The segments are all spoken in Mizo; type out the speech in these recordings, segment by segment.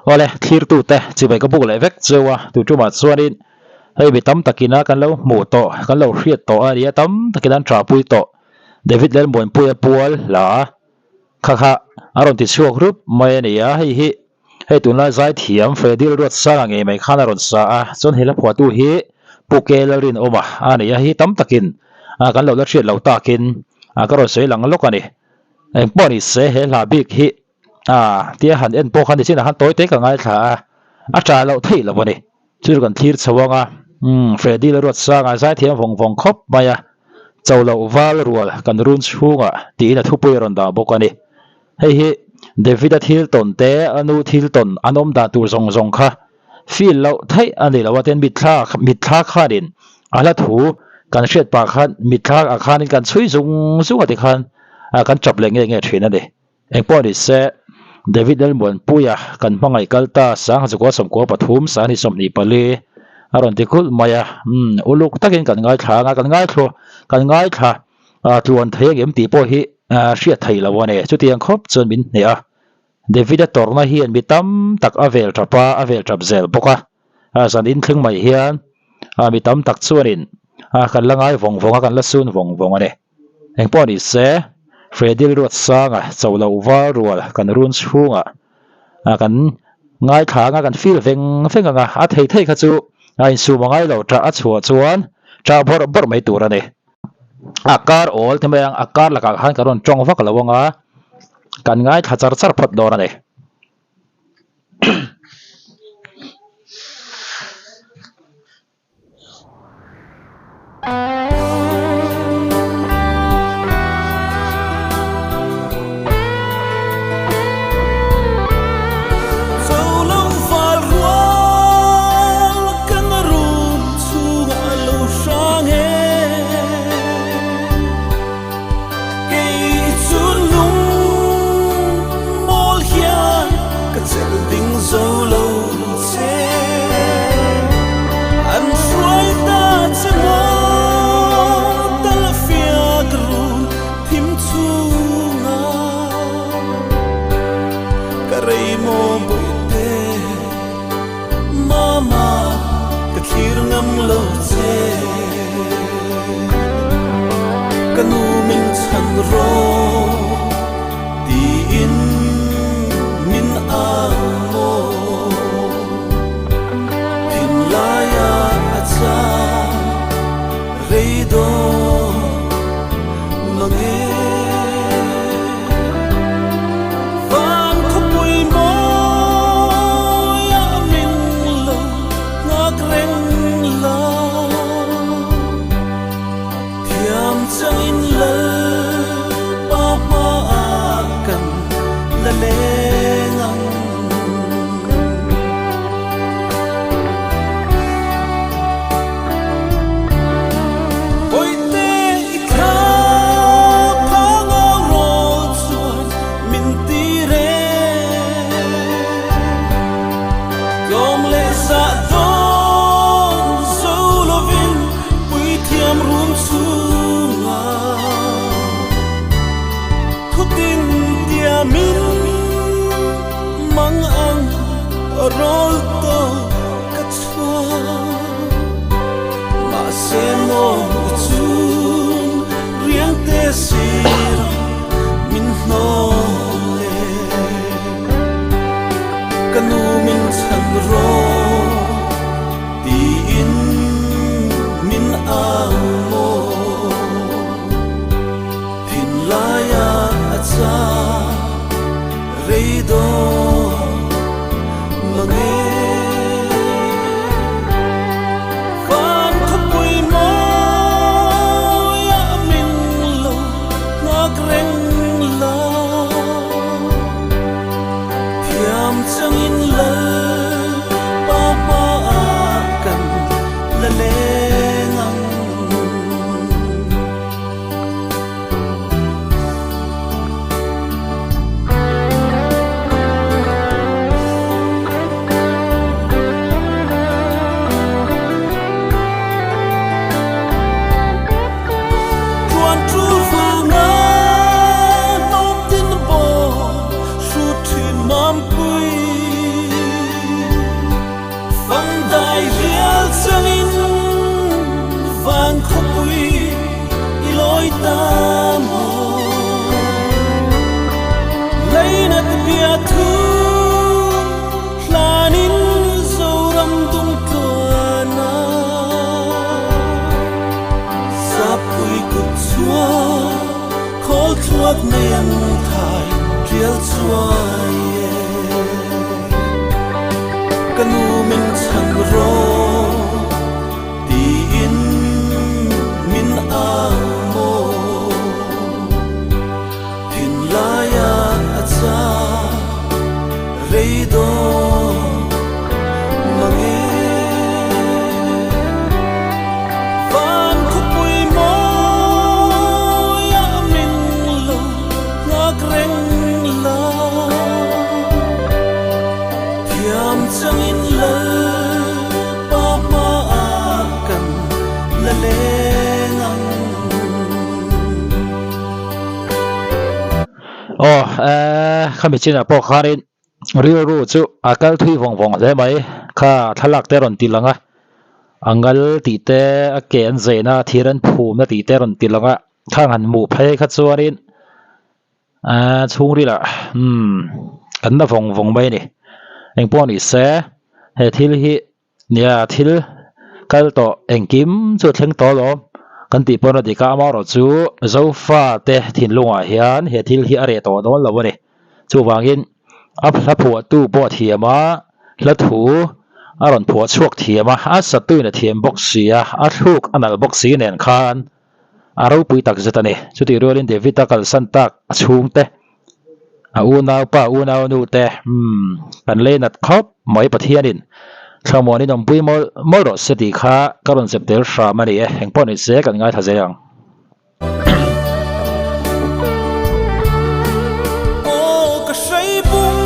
Awle, thlirtute chibai ka buk leh vek cheu a, tu tumah chuanin hei mi tam takina kan lo hmuh tawh, kan lo hriat tawh a nia, tam takin an ṭahpui tawh. David Lalmuanpuia pual hla kha kha a rawn ti chhuak rup mai a ni a, hei hi hei tunlai zaithiam Freddy Ruatsanga ngei mai khan a rawn sa a, chuan he hla phuahtu hi Pu Ke Lalrinawma a ni a, hei hi tam takin kan lo la hriat lo takin ka rawn sawi lang lawk a ni. Engpawh ni se he hla bik hi A, tia han en pawh kha ni chinah khan tawi te ka ngaithla a, a ṭah loh theih loh a ni. Chu chu kan thlir chho ang a, umm, Freddy la ruat sang a, zaithiam vawng vawng khawp mai a, cho loh val rual kan run chhungah tiin a thupui a rawn dah bawk a ni. Hei hi David-a thil tawn te, a nu thil tawn an awm dan tur zawng zawng kha feel loh theih a ni lo a, tin mitthla mitthla khanin a hla thu kan hriat pah khan mitthla ah khanin kan chhui zung zung a tikhan kan ṭap leh nge nge ṭhin a ni. Engpawh ni se, David Lalmuanpuia kan hmangaih kal ta Sangha 93 2024 a rawn ti kulh mai a, umm uluk takin kan ngaithla anga kan ngaithlu kan ngaithla tluan thei angem tih pawh hi hriat theih lo a ni. Chutiang khawp chuan min hneh a, David-a tawrhna hian mi tam tak a vel tap a, a vel tap zel bawk a, zan inthleng mai hian mi tam tak chuanin kan la ngai vawng vawng a, kan la sun vawng vawng a ni. Engpawh ni se, Freddy Ruatsanga cho loh val rual kan run chhungah kan ngaithla anga kan feel veng veng anga a thei thei kha chu a insum a ngai lo ṭah a chhuah chuan ṭah bawrh bawrh mai tur a ni. A kar awl ti mai ang, a kar lakah khan kan rawn ṭawng vak lo anga kan ngaithla char char phawt dawn a ni. An hruai ta che maw tal fiak run thim chhunga ka rei maw bawihte mama ka thlir ngam lo che ka nu min chhan rawh tiin min au maw thinlaia a chang rei dawn mange. Van khawpui mawiah min lo nghak reng la. Thiam changin Lalpa hmaah kan la leng ang. Bawihte i thla phang au rawl chuan min ti reng. Tlawm leh zah dawn zo lovin Puithiam rum chhunga thutin tiamin mang ang rawl tawh ka chhuak. Mahse maw i chhung riangte sira min hnawn le. Ka nu min chhan rawh. Tiin min au maw? Thinlaia a chang rei dawn mange. Van khawpui mawiah min lo nghak reng la. Thiam changin Lalpa hmaah kan la leng ang. Tuan tul vanga hnawm tin bawk hrut thin mampui. Ruak nei an thai tial chuai e. Ka nu min chhan rawh tiin min au maw. Thinlaia a chak rei dawn mang e. Van khawpui mawi a min lo nghak reng la. Thiam changin lal pa hmaah kan la leng ang. Aw eh khami chinah pawh khanin rilru chu a kal thui vawng vawng hle mai kha thlalak te a rawn ti lang a a ngal tih te a ke an zaina thir an phumna tih te a rawn ti lang a khang han hmuh phei kha chuanin Ahh chhungril ah umm kan na vawng vawng mai a ni engpawh ni se he thil hi nia thil kal tawh engkim chu a thleng tawh alawm kan tih pawn a dik a amaherawh chu zofa te thinlungah hian he thil hi a reh tawh dawn lo a ni chuvangin a hla phuahtu pawh a thiam a hla thu a rawn phuah chhuak thiam a a satuin a thiam bawk si a a thluk a nalh bawk si nen khan. A ropui tak zet a ni. Chutih rualin David-a kalsan tak a chhungte, a unaupa, unaunu te, umm, kan lei nat khawp mai Pathianin thlamuanin awmpui mawlh mawlh rawh se tih kha ka rawn zep tel hram a ni e. Engpawh ni se kan ngaithla zel ang. Aw ka hrei bung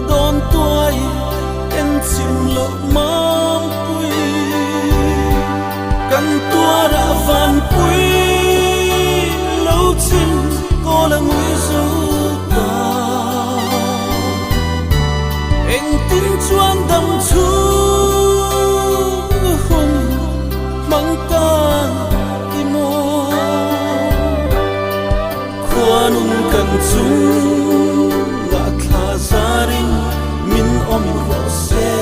dawn tuai en chim loh Mampui kan tuar a vanpui lo chim kawl a ngui zo ta. Engtin chuan dam chhung hun hmang ta i maw? Khuanun kan chungah thla zarin min awm rawh se.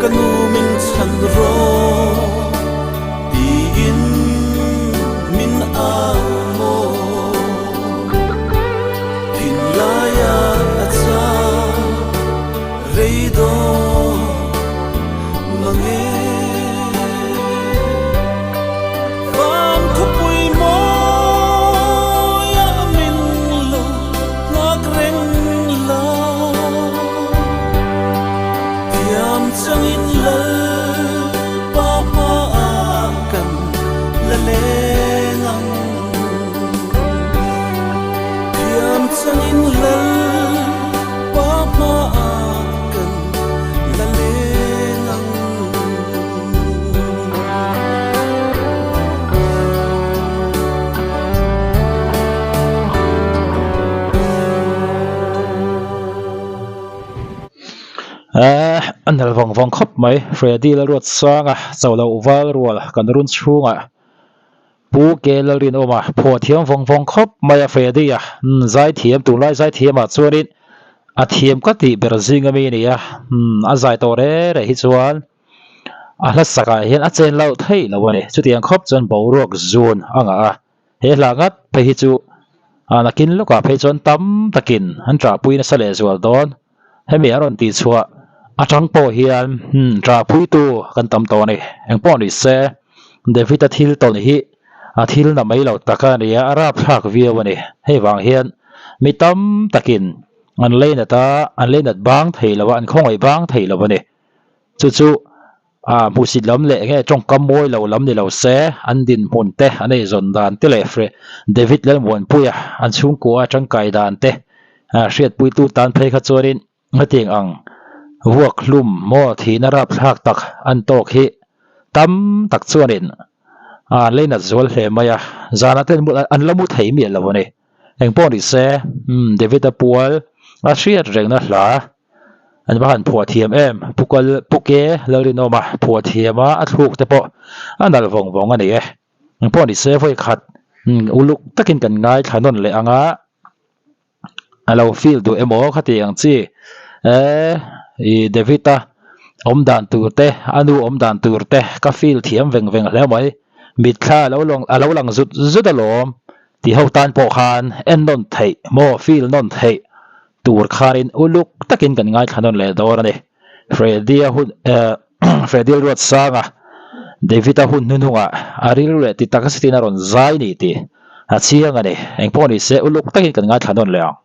Ka nu min chhan rawh tiin min au maw. Thinlaia a chang rei dawn mang e. Van khawpui mawi a min lo nghak reng la. Thiam changin lal pa hmaah kan la leng ang. Thiam changin lal pa hmaah kan la leng ang. Eh, a nal vawng vawng khawp mai. Freddy Lalruatsanga cho loh val rual kan run chhungah Pu Ke Lalrinawma phuah thiam vawng vawng khawp mai a Freddy a, umm zaithiam tunlai zaithiam ah chuanin a thiam ka tih ber zing ami a ni a, umm a zai tawh reh reh hi chuan a hla sakah hian a chen loh theih lo a ni. Chutiang khawp chuan boruak zun a ngah a, he hla ngat phei hi chu a nakin lawkah phei chuan tam takin an ṭahpui nasa lehzual dawn. Hemi a rawn tihchhuah atang pawh hian ṭahpuitu kan tam tawh a ni. Engpawh ni se, David-a thil tawn hi a thil na mai lo tak a ni a, a rapthlak viau a ni. Hei vang hian mi tam takin an leinat a, an leinat bang thei lo a, an khawngaih bang thei lo a ni. Chu chu a hmuhsit lam leh nge tawngkam mawi lo lam ni lo se, an dinhmun te, an eizawn dan te leh David Lalmuanpuia an chhungkua a tangkai dan te hriatpuitu tan phei kha chuanin hetiang ang vuak hlum maw thihna rapthlak tak an tawk hi tam tak chuanin an leinat zual hle mai a, zanah te an la mu thei miah lo a ni. Engpawh ni se, David-a pual a hriat rengna hla An va han phuah thiam em, Pu Kal, Pu Ke Lalrinawma phuah thiam a, a thluk te pawh a nalh vawng vawng a ni e. Engpawh ni se vawi khat uluk takin kan ngaithla nawn leh ang a, a lo feel duh emaw khati ang chi e i David-a awm dan tur te, a nu awm dan tur te ka feel thiam veng veng hle mai. Mitthla a lo lang a lo lang zut zut alawm tih ho tan pawh khan en nawn theih maw feel nawn theih tur khanin uluk takin kan ngaithla nawn leh dawn a ni. Freddy-a hun eh Freddy Ruatsanga David-a hun hnuhnungah a rilru leh ti tak zetin a rawn zai ni tih a chiang a ni. Engpawh ni se uluk takin kan ngaithla nawn leh ang.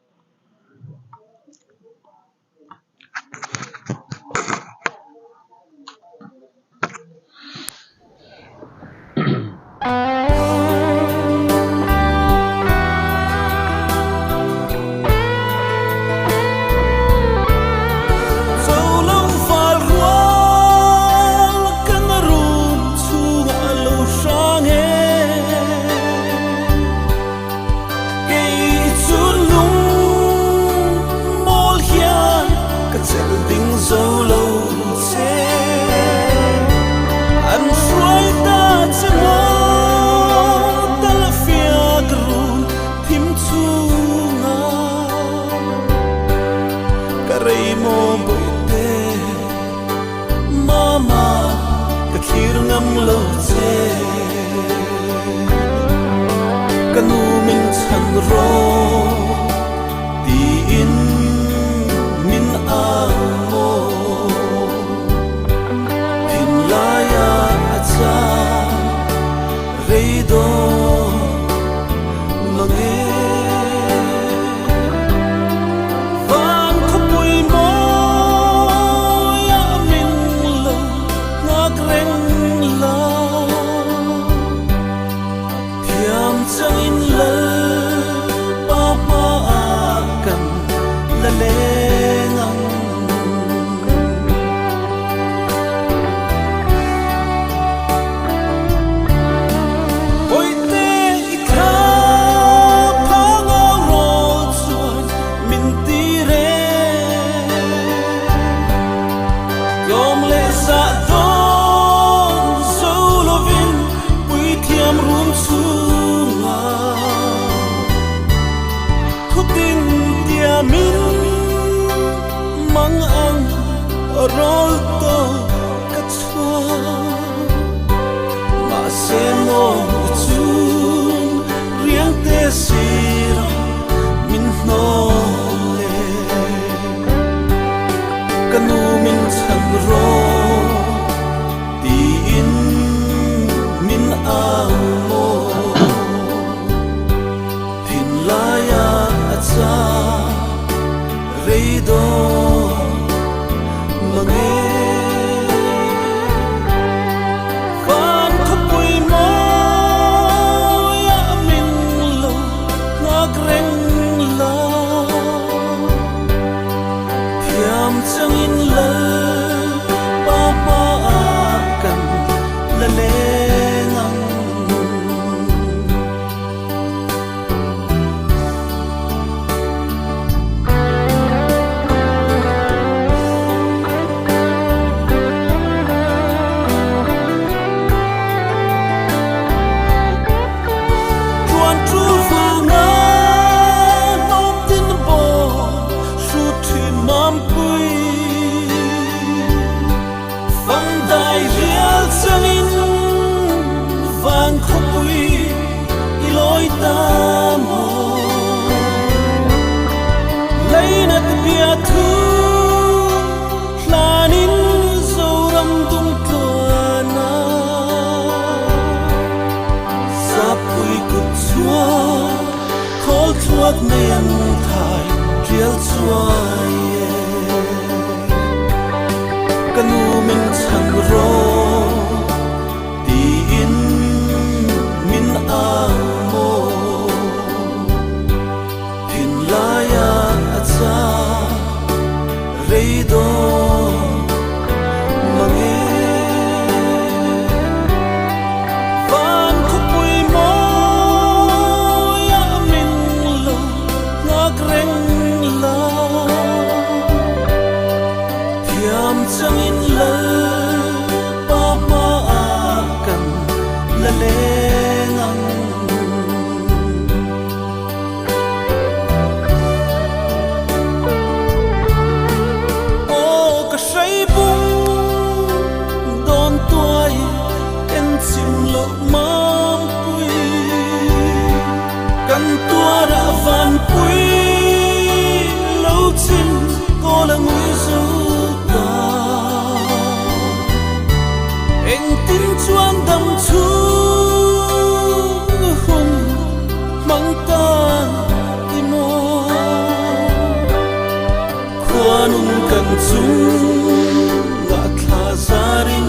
Khuanun kan chungah thla zarin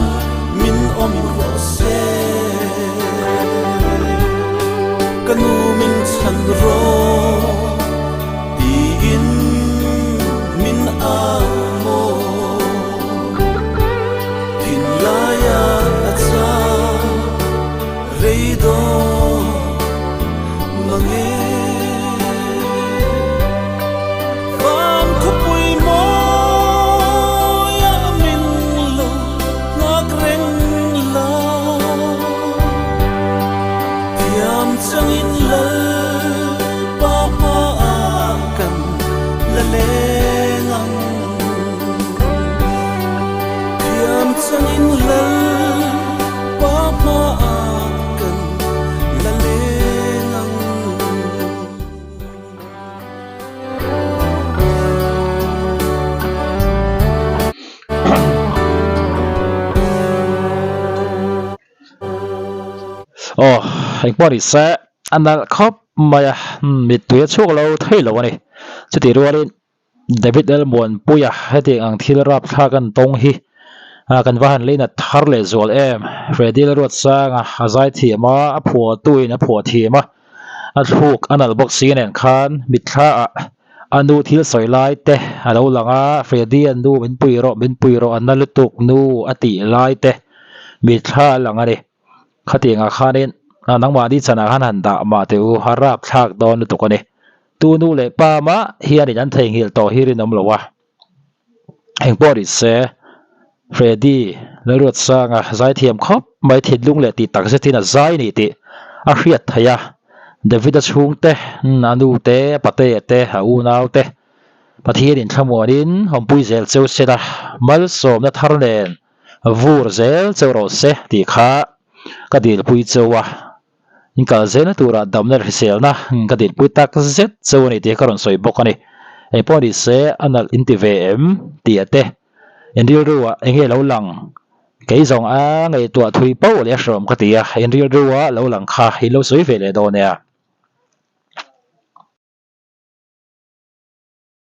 min awm rawh se. Ka nu min chhan rawh tiin min au maw. Thinlaia a chang rei dawn mange. Van khawpui mawi a min lo nghak reng la. Thiam changin Lalpa hmaah kan la leng ang. Thiam changin Lalpa hmaah kan la leng ang. Aw engpawh ni se a nalh khawp mai a mittui a chhuak lo thei lo a ni chutih rualin David Lalmuanpuia hetiang ang thil rapthlak an tawng hi kan va han leinat thar leh zual em Freddy Lalruatsanga a zai thiam a a phuahtuin a phuah thiam a a thluk a nalh bawk si nen khan mitthla ah a nu thil sawi lai te a lo lang a Freddy a nu min pui rawh min pui rawh a na lutuk nu a tih lai te mitthla a lang a ni khatiang ah khanin nangmahni chanah khan han dah mah teh u a rapthlak dawn lutuk a ni tu nu leh pa mah hianin an theihnghilh tawh hi rinawm lo a engpawh ni se Freddy Lalruatsanga zaithiam khawp mai thinlung leh tih tak zetin a zai ni tih a hriat theih a David-a chhungte a nu te a pate te a unau te Pathianin thlamuanin awmpui zel cheu sela malsawmna thar nen vur zel cheu rawh se tih kha ka dilpui cheu a in kal zelna turah damna leh hriselna ka dilpui tak zet cheu a ni tih ka rawn sawi bawk a ni. Engpawh ni se a nalh in ti ve em tih a te in rilru ah enge lo lang kei zawng a ngaihtuah thui poh leh a hrawm ka ti a in rilru ah lo lang kha in lo sawi ve leh dawn nia.